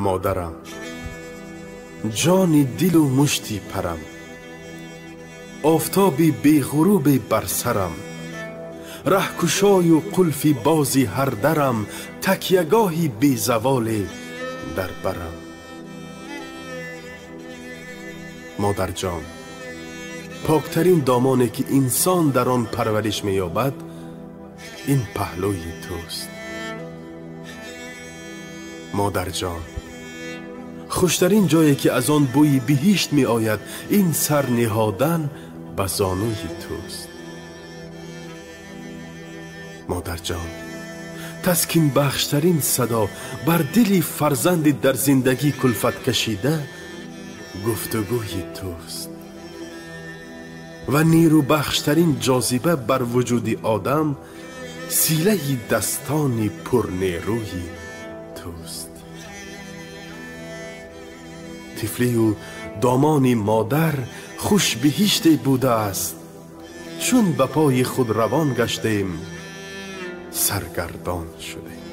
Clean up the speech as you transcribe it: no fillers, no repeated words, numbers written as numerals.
Модарам, ҷони дилу мушти парам, офтоби беғурубе бар сарам, раҳкушою қулфи бози ҳар дарам, такягоҳи безаволе дар барам. Модарҷон, поктарин домоне ки инсон дар он парвариш меёбад, ин паҳлӯи туст. Модарҷон, хуштарин ҷое ки аз он бӯи биҳишт меояд, ин сар ниҳодан ба зонӯи туст. Модарҷон, таскинбахштарин садо бар дили фарзанди дар зиндагӣ кулфат кашида гуфтугӯи туст ва нерӯбахштарин ҷозиба бар вуҷуди одам силаи дастони пурнерӯи туст. Тифлию домони модар хушбиҳиште будааст, чун ба пои худ равон гаштем, саргардон шудем.